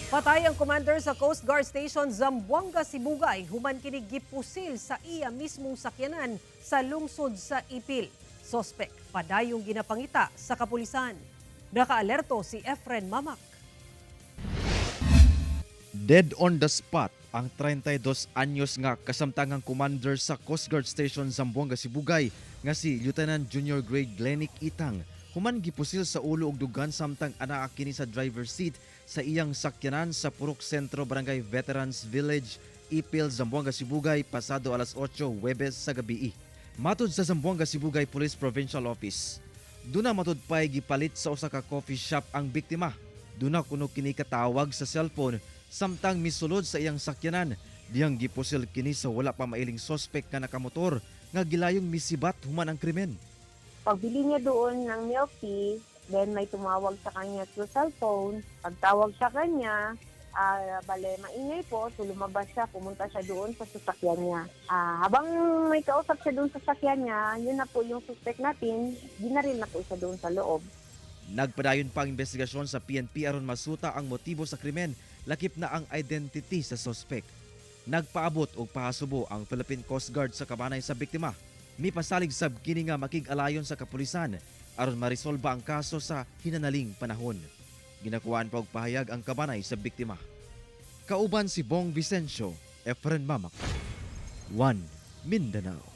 Patay ang commander sa Coast Guard Station Zamboanga, Sibugay, human kini gipusil sa iya mismong sakyanan sa lungsod sa Ipil. Sospek padayong ginapangita sa kapulisan. Nakaalerto si Efren Mamak. Dead on the spot ang 32 anyos nga kasamtangang commander sa Coast Guard Station Zamboanga Sibugay nga si Lieutenant Junior Grade Glenick Itang human gipusil sa ulo ug dugan samtang anaa kini sa driver's seat sa iyang sakyanan sa Purok Sentro, Barangay Veterans Village, Ipil, Zamboanga Sibugay pasado alas 8 Huwebes sa gabii. Matud sa Zamboanga Sibugay Police Provincial Office, duna matud pay gipalit sa usa ka coffee shop ang biktima. Duna kuno kini katawag sa cellphone samtang misulod sa iyang sakyanan diyang gipusil kini sa wala pa mailing sospek nga nakamotor nga gilayong misibat human ang krimen. Pagbili niya doon ng milk tea, then may tumawag sa kanya through cellphone. Pagtawag sa kanya, bale, maingay po, so lumabas siya, pumunta siya doon sa sasakyan niya. Habang may kausap siya doon sa sasakyan niya, yun na po yung suspect natin, binaril na po siya doon sa loob. Nagpadayon pa ang investigasyon sa PNP aron masuta ang motibo sa krimen, lakip na ang identity sa sospek. Nagpaabot og pahasubo ang Philippine Coast Guard sa kabanay sa biktima. Mipasalig sab kini nga makig-alayon sa kapulisan aron maresolba ang kaso sa hinanaling panahon. Ginakuhaan pa og pahayag ang kabanay sa biktima. Kauban si Bong Vicencio, Efren Mamak, 1 Mindanao.